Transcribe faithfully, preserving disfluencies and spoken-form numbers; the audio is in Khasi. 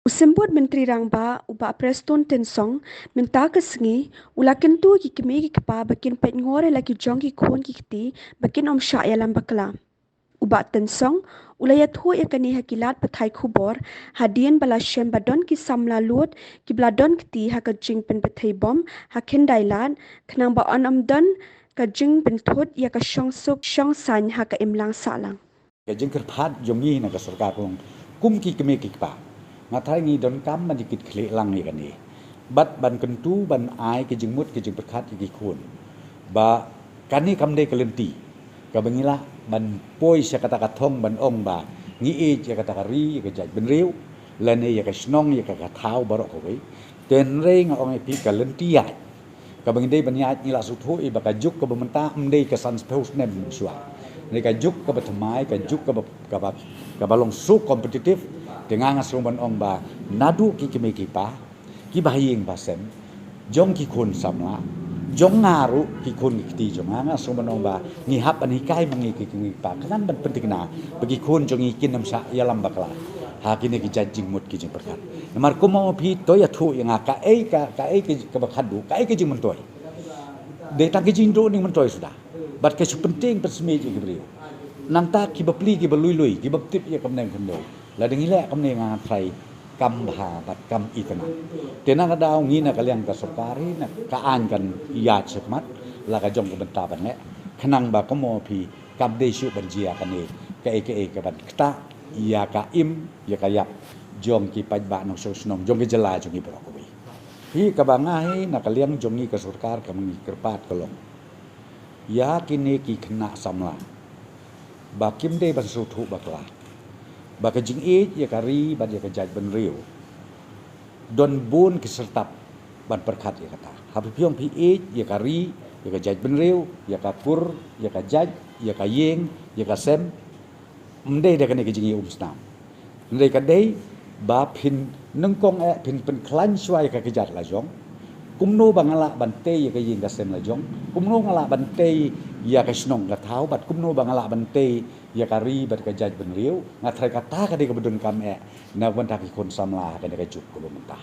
U Symbud Myntri Rangbah, u Bah Prestone Tynsong, mynta ka sngi u la kyntu ïa ki kmie ki kpa ba kin peit ngor ïa la ki jong ki khun ki kti ba kin ym shah ïalam bakla. U Bah Tynsong u la ïathuh ïa kane ha ki lad pathai khubor hadien ba la shem ba don ki samla lud kiba la don kti ha ka jingpynpait bom ha Khyndailad, khnang ba yn ym don ka jingpynthut ïa ka shongsuk shongsaiñ ha ka imlang sahlang. Ka jingkyrpad jong ngi na ka sorkar ka long, kum ki kmie ki kpa, nga tharai ngi donkam ban ïa kit khlieh lang ïa kane bad ban kyntu ban ai ka jingmut ka jingpyrkhat ïa ki khun ba kane kam dei ka lynti kaba ngi lah ban poi sha kata ka thong ban ong ba ngi ïeit ïa kata ka ri, ïa ka jaitbynriew, lane ïa ka shnong, ïa ka, ka thaw baroh kawei. Te hynrei nga ong ïa phi, ka lynti ïaid kaba ngi dei ban ïaid, ngi la sngewthuh ïa ba ka juk kaba mynta ym dei ka san spah snem shuwa. Ngi ka juk kaba thymmai, ka juk kaba, kaba, kaba long so competitive. Te nga nga sngew ban ong ba naduh ki kmie ki kpa, ki bahaïing bahasem, jong ki khun samla, jong nga ruh ki khun ki kti jong nga, nga sngew ban ong ba ngi hap ban hikai ma ngi ki kmie ki kpa, khnang ban pynthikna ba ki khun jong ngi kin ym shah ïalam bakla ha kine ki jait jingmut ki jingpyrkhat. Namar kumno phi to ïathuh ïa nga kaei ka, kaei ka, kaba khadduh, kaei ka jingmyntoi. Dei tang ka jingduh ning myntoi suda. Bad ka shu pyntieng pynsmit ïa ki briew. Nangta kiba pli, kiba lui lui, kiba tip ïa ka bneng khyndew. Lada ngi leh kumne nga tharai kam bha bad kam itynnad. Te na ka daw ngi na ka liang ka sorkar hi, na ka aiñ kan ïaid shakhmat la ka jong ka bynta ban leh, khnang ba kumno phi kam dei shuh ban jia kane kaei kaei kaban ktah ïa ka im ïa ka ïap jong ki paidbah nongshong shnong jong ka jylla jong ngi baroh kawei. Hi kaba nga hi na ka liang jong ngi ka sorkar kaba ngi kyrpad ka long, ïa kine ki khynnah samla ba kim dei ban sngewthuh bakla ba ka jingïeit ïa ka ri bad ïa ka jaitbynriew don bun ki syrtap ban pyrkhat ïa kata. Haba phi ong phi ïeit ïa ka ri, ïa ka jaitbynriew, ïa ka kur, ïa ka jait, ïa ka ïing, ïa ka sem, ym dei da kane ka jingïaumsnam. Hynrei ka dei ba phin nyngkong eh phin pynkhlaiñ shuwa ïa ka kjat la jong. Kumno ba nga lah ban tei ïa ka ïing ka sem la jong, kumno nga lah ban tei ïa ka shnong ka thaw, bad kumno ba nga lah ban tei ïa ka ri bad ka jaitbynriew. Nga tharai kata ka dei kaba donkam eh na ka bynta ki khun samla ha kane ka juk kaba mynta.